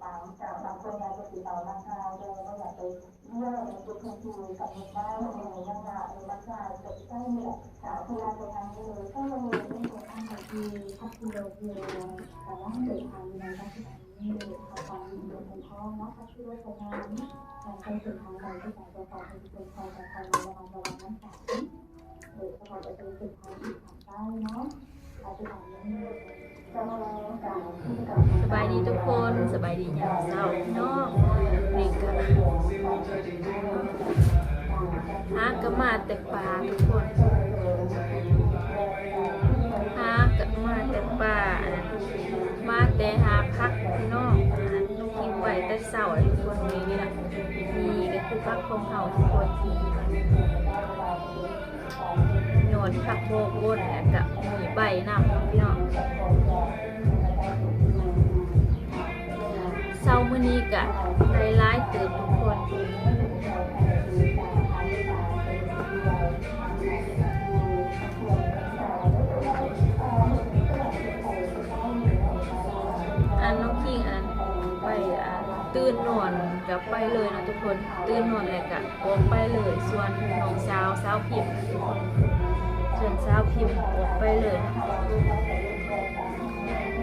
ບາງ ບາງຄົນອາດຈະຕິດຕໍ່ມາຖ່າຍ ໂດຍບໍ່ຢາກໄປທ່ຽວໃນຈຸດທີ່ກຳນົດໄວ້ ເອີ ຢ່າງວ່າ ເອີ ມາຖ່າຍໃກ້ໆນີ້ແຫຼະ ເວລາໄປທາງນີ້ເລີຍ ກໍເລີຍມີຄົນທາງທີ່ຂັບຂີ່ລົດຢູ່ ກຳລັງເດີນທາງຢູ່ໃນປັດຈຸບັນນີ້ ເຮົາກໍມີລົດເປັນຂອງເນາະ ຂັບຂີ່ລົດໄປງານ ການໄປເສັ້ນທາງໃດກໍຕາມ ກໍຂໍໃຫ້ທຸກຄົນຄອຍປອດໄພ ລະມັດລະວັງນຳກັນ. ສະບາຍດີທຸກຄົນ ສະບາຍດີຍາມເຊົ້າພີ່ນ້ອງ. ນີ້ກະຫາກະມາແຕ່ປ່າທຸກຄົນ ຫາກະມາແຕ່ປ່າ ມາແຕ່ຫາຜັກພີ່ນ້ອງ. ກິນໄປແຕ່ເຊົ້າທຸກຄົນ ນີ້ລະ ນີ້ກະຄືຜັກຂອງເຮົາທຸກຄົນ. ຍອດຜັກບົວບົນ ແລ້ວກະມີໃບນຳເນາະພີ່ນ້ອງ. ເຊົ້າມື້ນີ້ກະໄດ້ຫຼາຍເຕີບທຸກຄົນ. ອັນນ້ອງຄິງ ອັນໄປ ອາ ຕື່ນນອນກະໄປເລີຍເນາະທຸກຄົນ ຕື່ນນອນແລ້ວກະ ອອກໄປເລີຍ ຊວນນ້ອງສາວ ສາວພິມ ຊວນສາວພິມອອກໄປເລີຍ.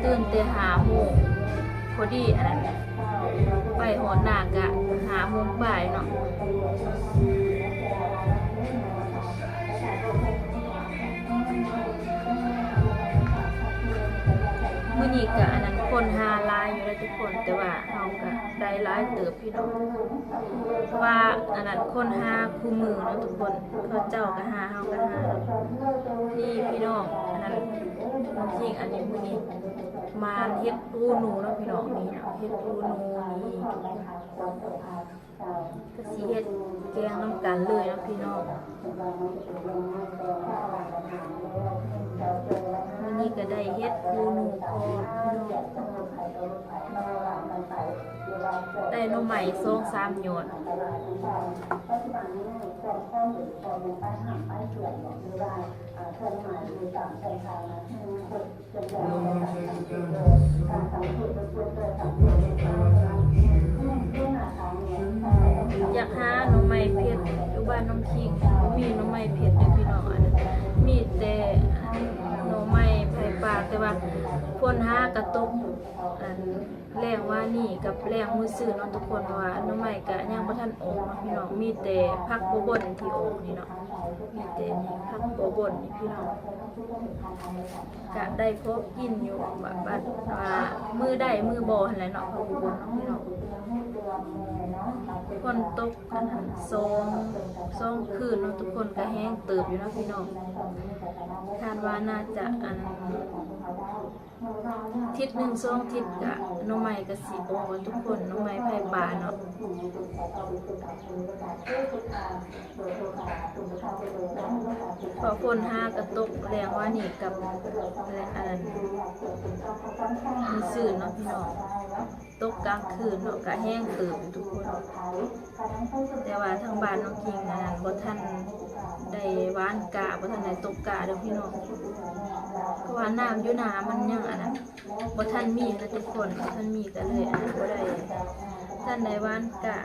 ຕື່ນແຕ່ຫ້າໂມງພໍດີ ອັນນັ້ນ ໄປຮອດນາກະຫ້າໂມງປາຍເນາະ. ມື້ນີ້ກະ ອັນນັ້ນ ຄົນຫາຫຼາຍຢູ່ເດ້ທຸກຄົນ ແຕ່ວ່າເຮົາກະໄດ້ຫຼາຍເຕີບ ພີ່ນ້ອງ ເພາະວ່າອັນນັ້ນ ຄົນຫາຄູ່ມື້ເນາະທຸກຄົນ ເຂົາເຈົ້າກະຫາ ເຮົາກະຫາ. ນີ້ພີ່ນ້ອງ ອັນນັ້ນ ຈິງ ອັນນີ້ມື້ນີ້ມາເຮັດຫູໜູເນາະພີ່ນ້ອງ. ນີ້ເນາະ ເຮັດຫູໜູນີ້ ກະຊິເຮັດແກງນຳກັນເລີຍເນາະພີ່ນ້ອງ. ມື້ນີ້ກະໄດ້ເຮັດຫູໜູພໍ ໄດ້ໜໍ່ໄມ້ສອງສາມຍອດ. ຢາກຫາໜໍ່ໄມ້ເຜັດ ຢູ່ບ້ານນ້ອງຄິງ ບໍ່ມີໜໍ່ໄມ້ເຜັດເດີ້ພີ່ນ້ອງ. ອັນ ມີແຕ່ ອັນ ໜໍ່ໄມ້ໄຜ່ປ່າ ແຕ່ວ່າຝົນຫາກະຕົກ ອັນ ແລງວານນີ້ກັບແລງມື້ຊືນເນາະທຸກຄົນ ເພາະວ່າໜໍ່ໄມ້ກະຍັງບໍ່ທັນອອກເນາະພີ່ນ້ອງ. ມີແຕ່ຜັກບົວບົນທີ່ອອກນີ້ເນາະ ມີແຕ່ນີ້ ຜັກບົວບົນນີ້ພີ່ນ້ອງ ກະໄດ້ພໍກິນຢູ່ ບາດ ບາດວ່າມື້ໄດ້ມື້ບໍ່ຫັ້ນແຫຼະເນາະ ຜັກບົວບົນເນາະພີ່ນ້ອງ. ຝົນຕົກ ອັນ ສອງ ສອງຄືນເນາະທຸກຄົນ ກະແຮງເຕີບຢູ່ເນາະພີ່ນ້ອງ. ຄາດວ່າໜ້າຈະ ອັນ ທິດໜຶ່ງສອງທິດກະໜໍ່ໄມ້ກະຊິອອກແລ້ວທຸກຄົນ ໜໍ່ໄມ້ໄຜ່ປ່າເນາະ ເພາະຝົນຫາກະຕົກແລງວານນີ້ກັບ ອັນ ມື້ຊືນເນາະພີ່ນ້ອງ ຕົກກາງຄືນເນາະ ກະແຮງເຕີບຢູ່ທຸກຄົນ. ແຕ່ວ່າທາງບ້ານນ້ອງຄິງ ອັນ ບໍ່ທັນໄດ້ຫວ່ານກ້າ ບໍ່ທັນໄດ້ຕົກກ້າເດີ້ພີ່ນ້ອງ ເພາະວ່ານ້ຳຢູ່ນາມັນຍັງ ອັນ ບໍ່ທັນມີນະທຸກຄົນ ບໍ່ທັນມີກະເລີຍ ອັນ ບໍ່ໄດ້ ທັນໄດ້ຫວ່ານກ້າ.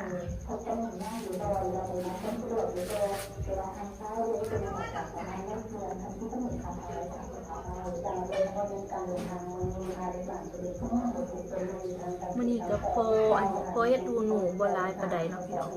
ມື້ນີ້ກະພໍ ອັນ ພໍເຮັດຫູໜູບໍ່ຫຼາຍປານໃດເນາະພີ່ນ້ອງ.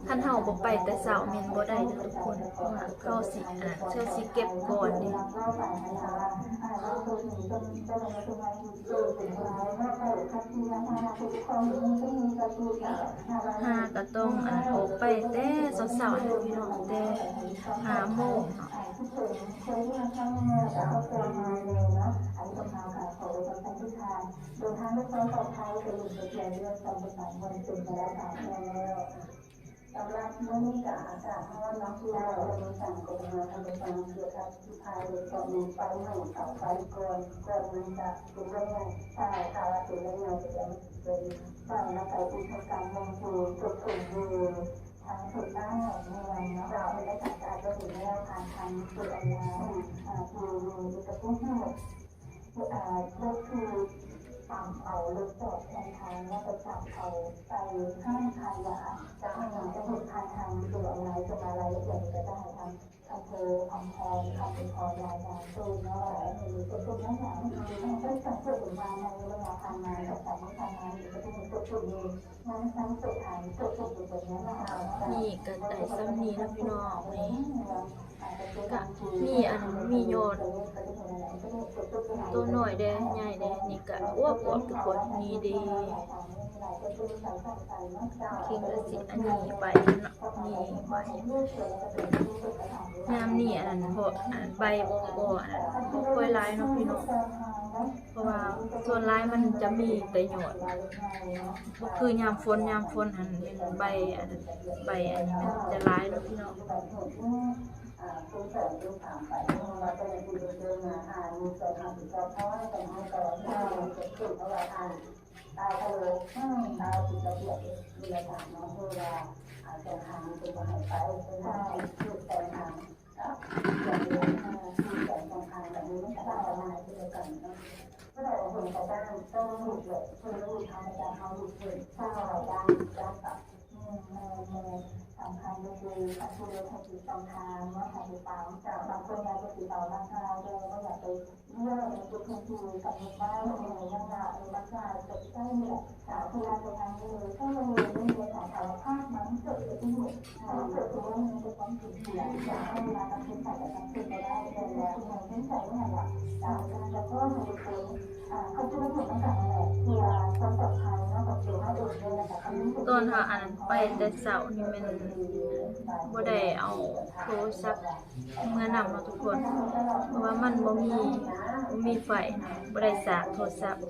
ຄັນເຮົາບໍ່ໄປແຕ່ເຊົ້າແມ່ນບໍ່ໄດ້ເດີ້ທຸກຄົນ ເພາະວ່າເຂົາຊິ ອັນ ເຂົາຊິເກັບກ່ອນເດ້. ຫາກະຕ້ອງ ອັນ ອອກໄປແຕ່ເຊົ້າໆ ພີ່ນ້ອງ ແຕ່ຫ້າໂມງເນາະ. ລົດໄຟຂອງໄທກໍຢູ່ໃນເຂດເລືອກຕັ້ງປະຈຳວັນເປັນໄປແລ້ວ ສາມເທື່ອແລ້ວ. ສຳລັບມື້ນີ້ກໍອາກາດຮ້ອນເນາະ ທີ່ວ່າເຮົາໄດ້ສັ່ງກົມມາ ທ່ານຜູ້ຟັງ ກ່ຽວກັບທີ່ພາເຮັດກໍມີໄຟໃໝ່ເສົາໄຟກ່ອນ ກ່ອນມັນຈະເປັນເລື່ອງໃຫຍ່. ຖ້າ ຖ້າວ່າເປັນເລື່ອງໃຫຍ່ກໍຈະເປັນ ແລ້ວກໍອີກໂຄງການໜຶ່ງທີ່ເກີດຂຶ້ນຢູ່ທາງເຂດບ້ານຂອງເມືອງເນາະ ເຈົ້າ ເພິ່ນໄດ້ປະກາດໄວ້ເປັນແນວທາງທາງສື່ອອນລາຍ ອ່າ ທີ່ມີເອກະພາບ ເອີ່ ລົດທີ່ຕຳເອົາລົດຈອດຂ້າງທາງ ແລ້ວໄປຈັບເອົາໃສ່ຮ້ານຂາຍຢາ ຈະໃຫ້ເຫັນຜ່ານທາງວິດີໂອອອນລາຍ ສ່ວນລາຍລະອຽດນີ້ກໍຈະໃຫ້ທາງອຳເພີຄຳພອນ ຄຳເປັນພອນລາຍງານຕື່ມເນາະ ວ່າອັນນີ້ເກີດຂຶ້ນມາແລ້ວ ເຮົາໄດ້ສັງເກດເຫັນວ່າໃນໄລຍະຜ່ານມາ ສອງສາມມື້ຜ່ານມານີ້ ກໍໄດ້ເກີດຂຶ້ນຢູ່ໃນສາມເຂດ ເຂດເປັນແບບນັ້ນເນາະ. ນີ້ກໍໄດ້ສ່ຳນີ້ລະພີ່ນ້ອງ ນີ້ ກະມີອັນ ມີຍອດ ໂຕນ້ອຍແດ່ ໃຫຍ່ແດ່ ນີ້ກະອວບໆ ທຸກຄົນ ນີ້ເດ້ ເຄັ່ງລະຊິ ອັນນີ້ໃບເນາະ ນີ້ໃບ ຍາມນີ້ອັນນັ້ນ ເພາະອັນໃບບໍ່ ບໍ່ ອັນນັ້ນ ບໍ່ຄ່ອຍຫຼາຍເນາະພີ່ນ້ອງ ເພາະວ່າສ່ວນຫຼາຍມັນຈະມີແຕ່ຍອດ ບໍ່ຄືຍາມຝົນ ຍາມຝົນຫັ້ນແມ່ນໃບ ອັນນັ້ນ ໃບອັນນີ້ມັນຈະຫຼາຍເນາະພີ່ນ້ອງ. ສຳຄັນກໍຄື ຄັນຜູ້ເຮັດໃຫ້ຕິດຕ້ອງທານເນາະ ຖ້າຕິດຕາມ ບາງຄົນອາດຈະຕິດຕາມມາຂ່າວ ແຕ່ວ່າບໍ່ຢາກໄປ ເລື່ອງໃນຈຸດທີ່ກຳນົດໄວ້ ເອີ ຍັງວ່າ ເອີ ມັນວ່າຈະໃຊ້ນີ້ແຫຼະ ສາທາລະນະະທຳນີ້ເລີຍ ກໍເລີຍໄດ້ມີການສາລະພາບ ມັນເກີດອຸບັດຕິເຫດ ເກີດອຸບັດຕິເຫດ ມັນຈະຕ້ອງສູນເສຍ ຢາກໃຫ້ເວລາກັບຄືນໄປ ແຕ່ກັບຄືນບໍ່ໄດ້ ແຕ່ວ່າທີ່ໃຫ້ເຫັນໃຈນັ້ນລະ ເອີ ການຈະຂໍໃຫ້ທຸກຄົນ ເອີ ເຂົາຄິດວ່າເປັນຈັ່ງຊັ້ນນັ້ນແຫຼະ ເພື່ອຄວາມປອດໄພເນາະ ຂອງຕົວເຮົາເອງ ແລ້ວກໍ ຕອນເຮົາອັນນັ້ນໄປແຕ່ເຊົ້ານີ້ແມ່ນບໍ່ໄດ້ເອົາໂທລະສັບ ເມືອນຳເນາະທຸກຄົນ ເພາະວ່າມັນບໍ່ມີ ບໍ່ມີໄຟ ບໍ່ໄດ້ຊາດໂທລະສັບ. ບ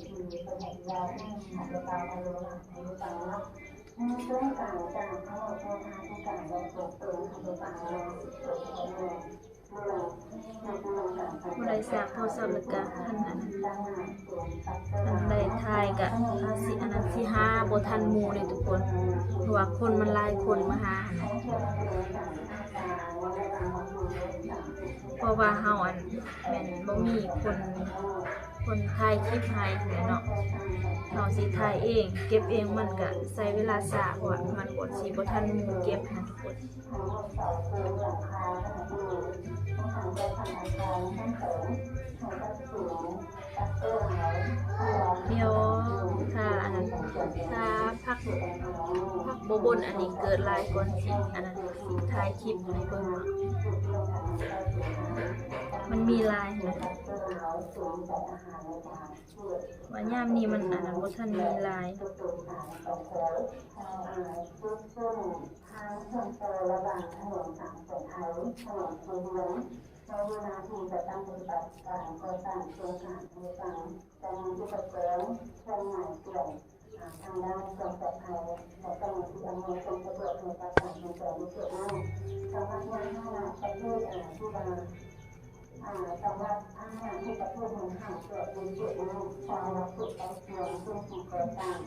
ໍ່ໄດ້ຊາດໂທລະສັບ ແລ້ວກະອັນນັ້ນ ອັນໃດຖ່າຍກະ ເຮົາຊິອັນນັ້ນ ຊິຫາບໍ່ທັນໝູ່ເດ້ທຸກຄົນ ເພາະວ່າຄົນມັນຫຼາຍຄົນມາຫາຫັ້ນນະ ເພາະວ່າເຮົາອັນ ແມ່ນບໍ່ມີຄົນ ຄົນຖ່າຍຄລິບໃຫ້ຫັ້ນແຫຼະເນາະ ເຮົາຊິຖ່າຍເອງ ເກັບເອງ ມັນກະໃຊ້ເວລາຊ້າ ເພາະວ່າມັນບໍ່ ຊິບໍ່ທັນໝູ່ເກັບຫັ້ນທຸກຄົນ. ດຽວຖ້າອັນນັ້ນ ຖ້າຜັກ ຜັກບໍ່ບົນອັນນີ້ເກີດຫຼາຍກ່ອນຊິ ອັນນັ້ນ ຖ່າຍຄລິບໃຫ້ເບິ່ງເນາະ ມັນມີຫຼາຍຫັ້ນນະ ວ່າຍາມນີ້ມັນອັນນັ້ນ ບໍ່ທັນມີຫຼາຍ. ທາງເຊື່ອມຕໍ່ລະຫວ່າງຖະໜົນສາມແສນໄທ ຖະໜົນພູວຽງ ໃນເວລາທີ່ຈັດຕັ້ງປະຕິບັດການກໍ່ສ້າງໂຄງການທາງຝັ່ງ ຈະມີອຸປະກອນເຄື່ອນໝາຍເຕືອນ ອາ ທາງດ້ານຄວາມປອດໄພ ແລະ ເຈົ້າໜ້າທີ່ອຳນວຍຄວາມສະດວກໃຫ້ກັບການສັນຈອນໃນເຂດນັ້ນ. ສຳລັບຍານພາຫະນະປະເພດ ອາ ທີ່ວ່າ ອາ ສຳລັບພາຫະນະໃນປະເພດແມ່ນຫ້າມເກີດເປັນເຂດນັ້ນ ສາມາດເກັບໄວ້ພຽງເປັນສິ່ງກໍ່ສ້າງ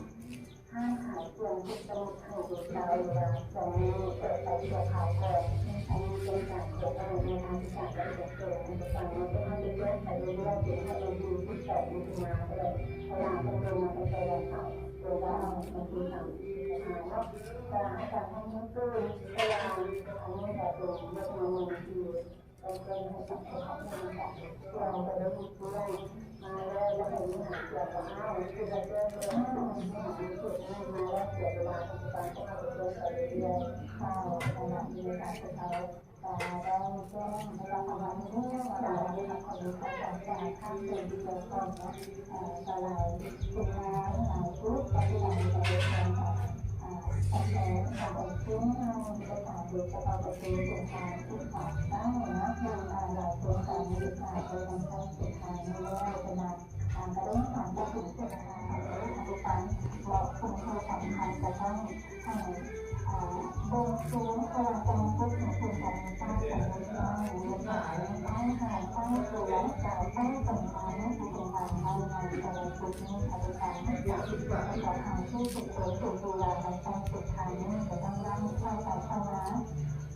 ຮ້ານຂາຍເຄື່ອງເຮັດສະໝຸດໃຫ້ເດັກສາວ ຫຼືວ່າເຄື່ອງນີ້ເປີດໄປຊົ່ວຄາວກ່ອນ. ອັນນີ້ເປັນການຂຽນໄວ້ໃນທາງວິຊາການເຂດເກີດໃນປັດຈຸບັນ ແຕ່ເຮົາຈະແຈ້ງໄປເລື້ອຍໆ ເປັນໃຫ້ວັນທີສິບແປດມິຖຸນາກໍໄດ້ ເພາະວ່າເພິ່ນລົງມາຕັ້ງແຕ່ວັນເສົາ ເປັນວ່າວັນທີສາມສິບ ພຶດສະພາເນາະ. ແຕ່ວ່າອາຈານທ່ານຍັງຕື່ມ ເພາະວ່າອັນນີ້ກໍເປັນເລື່ອງໜຶ່ງທີ່ ໂດຍສະເພາະປະເທດສົງຄາມທີ່ຂອງເຈົ້າເນາະ ເຊິ່ງຫຼາຍຄົນກໍມີໂອກາດໄດ້ນຳໃຊ້ເສັ້ນທາງນີ້ແລ້ວ ເພາະວ່າ ການກະເລີ່ມສອນຈະເປັນເຂດເວລາຂອງເອກາທິການ ແລະ ເຊິ່ງຂໍ້ສຳຄັນຈະຕ້ອງໃຫ້ ເອີ ເບິ່ງຄືນ ເພາະວ່າການຝຶກໃຫ້ເປັນການມີໃຕ້ສຳເລັດໄດ້ ຫຼື ເຮັດໃຫ້ໄດ້ໃຫ້ຕັ້ງຕົວ ແລະ ຕັ້ງຕົນມາໃນປັດຈຸບັນໄດ້ໃນແຕ່ລະຈຸດນີ້ ອາຈານຈະຂໍໃຫ້ທີ່ສຸດໂຕສຸດເວລາໃນຕອນສຸດທ້າຍນີ້ຈະຕ້ອງໄດ້ເຂົ້າໄປເຂົ້າມາ.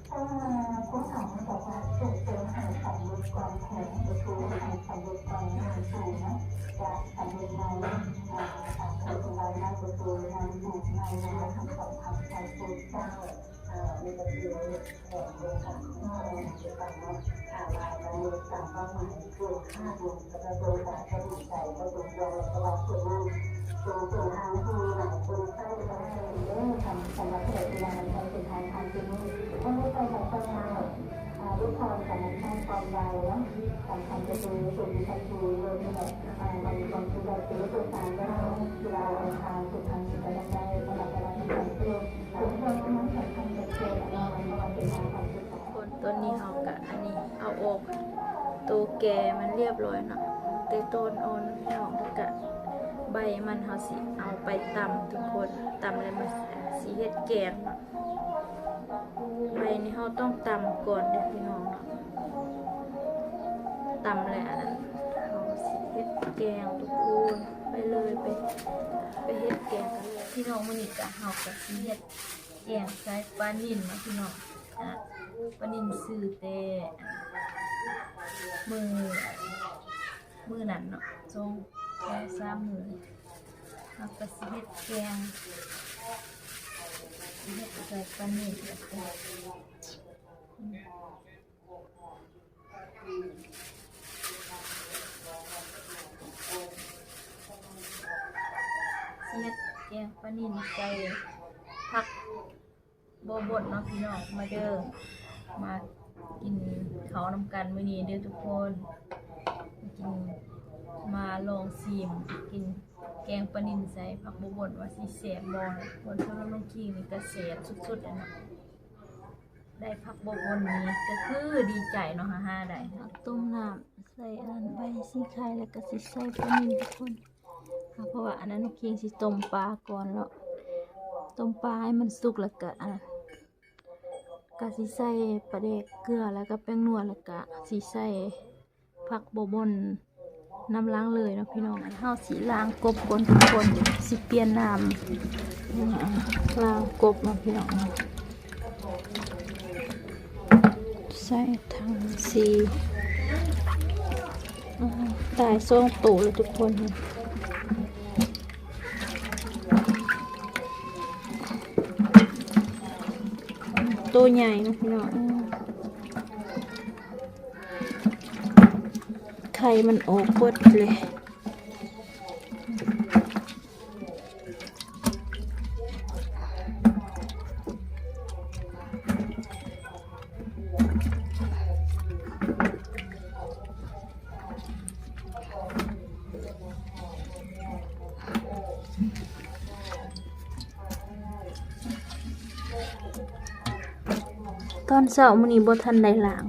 ເພາະວ່າພວກເຮົາຈະເຮັດໃຫ້ສຳເລັດກ່ອນແຂງ ກໍຄືໃຫ້ສຳເລັດກ່ອນໜຶ່ງປີເນາະ ຈະສຳເລັດໃນ ອາ ຕາມທີ່ເພິ່ນເວົ້າໄດ້ ກໍຄືໃນປີ ໃນປີສອງພັນຊາວເຈັດເຈົ້າ. ເອີ ນີ້ກໍຄືແຜນໂຄງການຂອງເຮົາໃນປັດຈຸບັນເນາະ ຖ້າວ່າມັນມີຕາມເປົ້າໝາຍ ຄົນ ຕອນນີ້ເຮົາກະ ອັນນີ້ ເອົາອອກໂຕແກ່ມັນລຽບລ້ອຍເນາະ ແຕ່ຕອນອ່ອນເນາະ ແລ້ວກະໃບມັນເຮົາຊິເອົາໄປຕຳທຸກຄົນ ຕຳແລ້ວມັນຊິເຮັດແກງເນາະ. ໃບນີ້ເຮົາຕ້ອງຕຳກ່ອນເດີ້ພີ່ນ້ອງເນາະ ຕຳແລ້ວອັນນັ້ນ ເຮົາຊິເຮັດແກງທຸກຄົນ ໄປເລີຍ ໄປ ໄປເຮັດແກງກັນເລີຍ ພີ່ນ້ອງ. ມື້ນີ້ກະ ເຮົາກະຊິເຮັດ ແກງໃສ່ປານິນເນາະພີ່ນ້ອງ ອາ ປານິນຊື້ແຕ່ມື້ ມື້ນັ້ນເນາະ ສອງ ສອງສາມມື້ ເຮົາກະຊິເຮັດແກງ ເຮັດໃສ່ປານິນ ຊິເຮັດແກງປານິນໃສ່ຜັກບົວບົດເນາະພີ່ນ້ອງ ມາເດີ້ ມາກິນເຂົ້ານຳກັນມື້ນີ້ເດີ້ທຸກຄົນ ກິນ ມາລອງຊີມກິນແກງປານິນໃສ່ຜັກບົວບົດວ່າຊິແຊບບໍ່ ບ່ອນຊົນນ້ອງຄິງນີ້ກະແຊບສຸດໆ ແລ້ວເນາະ. ໄດ້ຜັກບົວບົດນີ້ກະຄືດີໃຈເນາະ ຫາ ຫາໄດ້ ເອົາຕົ້ມນ້ຳໃສ່ອັນນັ້ນ ໃບສີໄຄ ແລ້ວກະຊິໃສ່ປານິນທຸກຄົນ ເພາະວ່າອັນນັ້ນນ້ອງຄິງຊິຕົ້ມປາກ່ອນເນາະ ຕົ້ມປາໃຫ້ມັນສຸກ ແລ້ວກະ ອາ ກະຊິໃສ່ປາແດກເກືອ ແລ້ວກະແປ້ງນົວ ແລ້ວກະຊິໃສ່ ຜັກບົວບົດນຳຫຼັງເລີຍເນາະພີ່ນ້ອງ ເຮົາຊິລ້າງກົບກ່ອນທຸກຄົນ ຊິປ່ຽນນ້ຳ ລ້າງກົບເນາະພີ່ນ້ອງ ໃສ່ຖັງສີ ຕາຍສອງໂຕແລ້ວທຸກຄົນ ໂຕໃຫຍ່ເນາະພີ່ນ້ອງ. ໄຂ່ມັນອອກເບິດເລີຍ ຕອນເຊົ້າມື້ນີ້ບໍ່ທັນໄດ້ລ້າງ.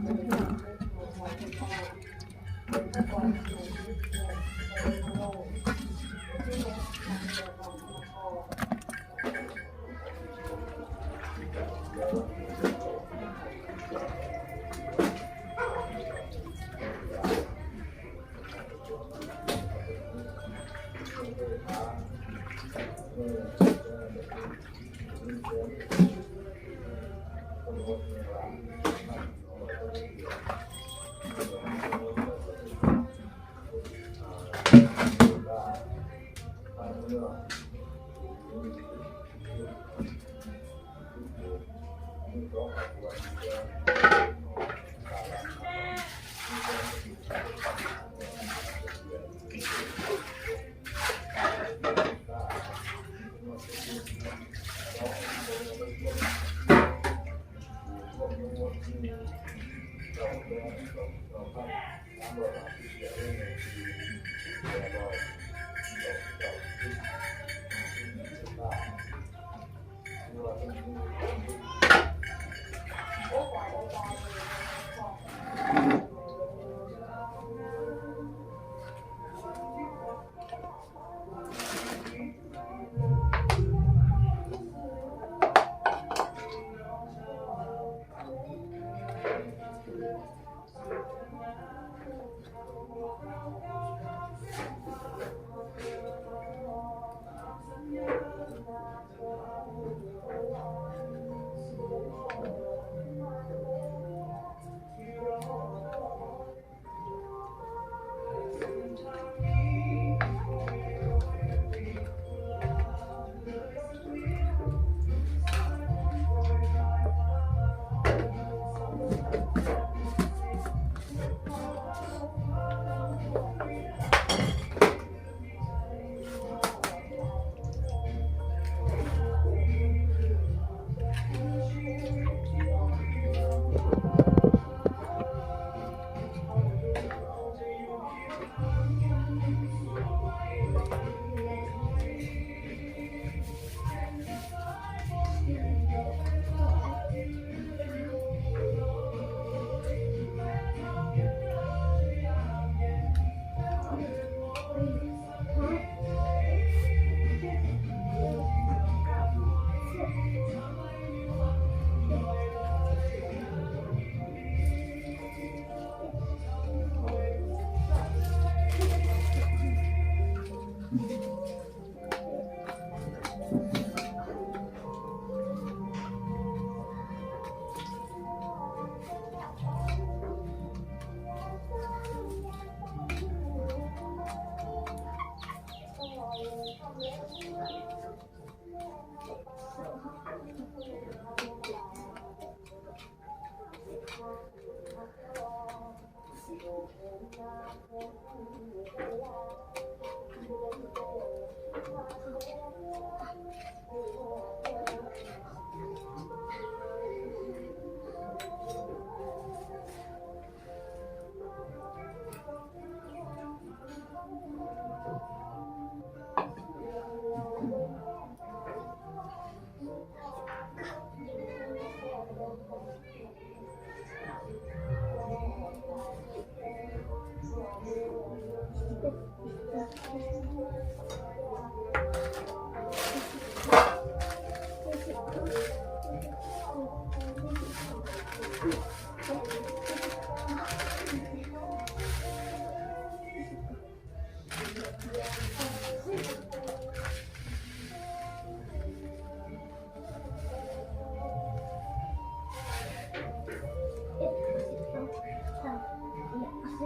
ໃ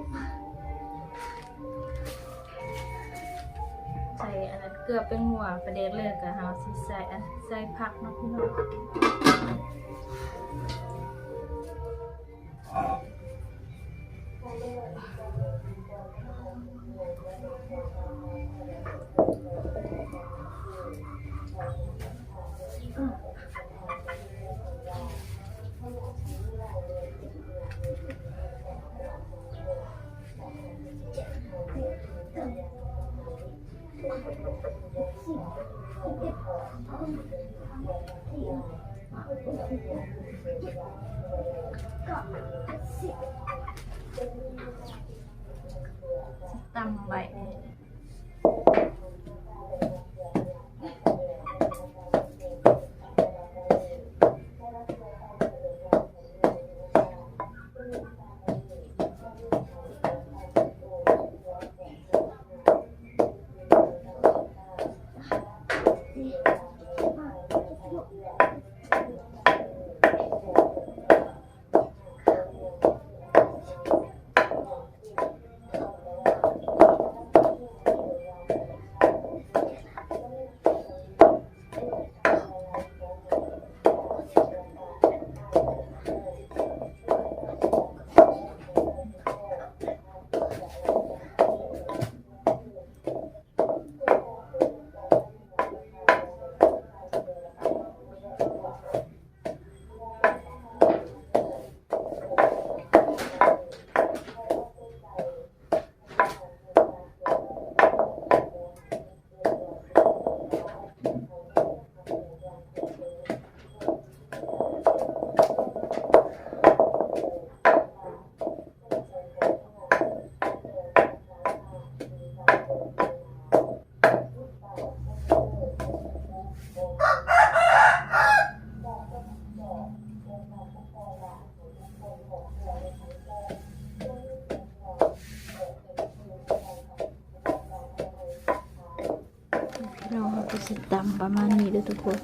ສ່ອັນນັ້ນເກືອ ແປ້ງນົວ ປາແດກ ແລ້ວກະເຮົາຊິໃສ່ອັນ ໃສ່ຜັກເນາະພີ່ນ້ອງ. ຕຳໄວ້. ພີ່ນ້ອງ ເຮົາກໍຊິຕຳປະມານນີ້ເດີ້ທຸກຄົນ.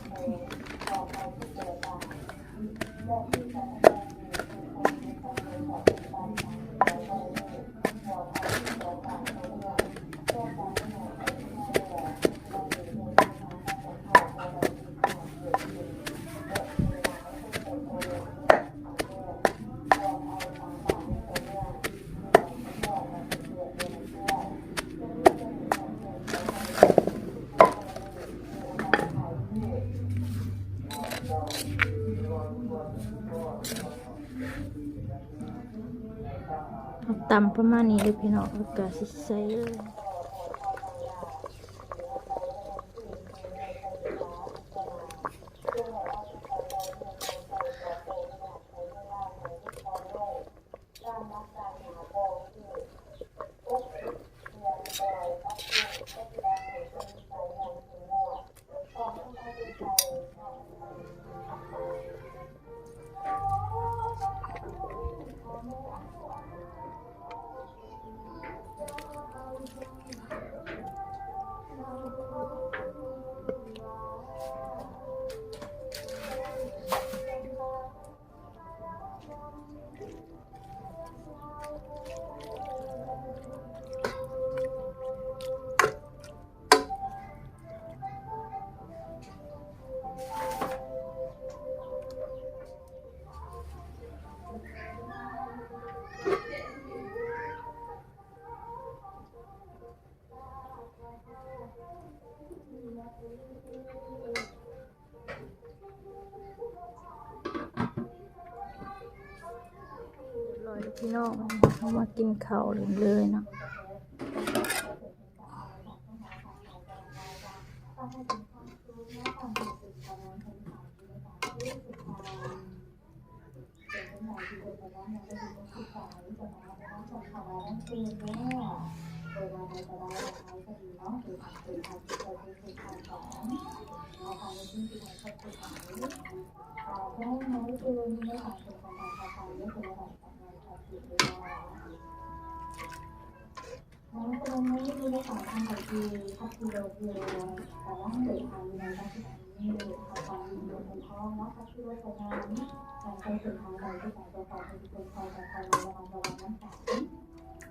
ເຮົາຕຳປະມານນີ້ເດີ້ພີ່ນ້ອງ ແລ້ວກະຊິໃສ່ເລີຍ. ຮຽບຮ້ອຍແລ້ວພີ່ນ້ອງ ເຮົາມາກິນເຂົ້າເລີຍເນາະ. ເ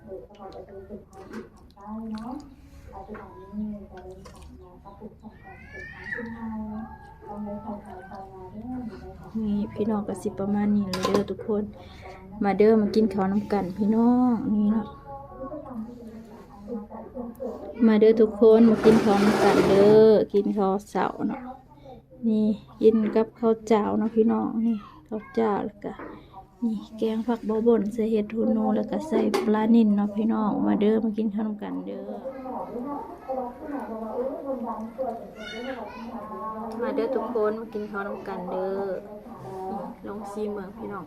ນີ້ພີ່ນ້ອງກໍຊິປະມານນີ້ແຫຼະເດີທຸກຄົນ. ມາເດີມາກິນເຂົ້ານຳກັນພີ່ນ້ອງ. ນີ້ເນາະ ມາເດີທຸກຄົນ ມາກິນເຂົ້ານຳກັນເດີ. ກິນເຂົ້າເຊົ້າເນາະ. ນີ້ກິນກັບເຂົ້າຈ້າວເນາະພີ່ນ້ອງ. ນີ້ເຂົ້າຈ້າວ ແລ້ວກະນີ້ແກງຜັກບົວບົນ ໃສ່ເຫັດຫູໜູ ແລ້ວກະໃສ່ປານິນເນາະພີ່ນ້ອງ. ມາເດີມາກິນເຂົ້ານຳກັນເດີ. ມາເດີທຸກຄົນ ມາກິນເຂົ້ານຳກັນເດີ. ນີ້ລອງຊີມເບິ່ງພີ່ນ້ອງ.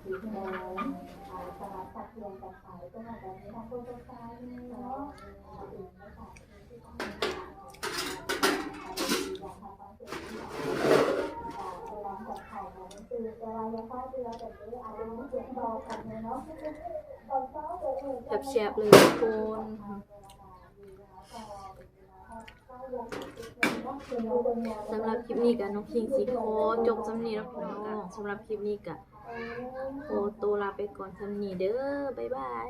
ແຊບໆເລີຍທຸກຄົນ. ສຳລັບຄລິບນີ້ກໍນ້ອງຄິງຊິຂໍຈົບສ່ຳນີ້ເນາະພີ່ນ້ອງ. ສຳລັບຄລິບນີ້ກໍຂໍໂຕລາໄປກ່ອນສ່ຳນີ້ເດີ. ບາຍບາຍ.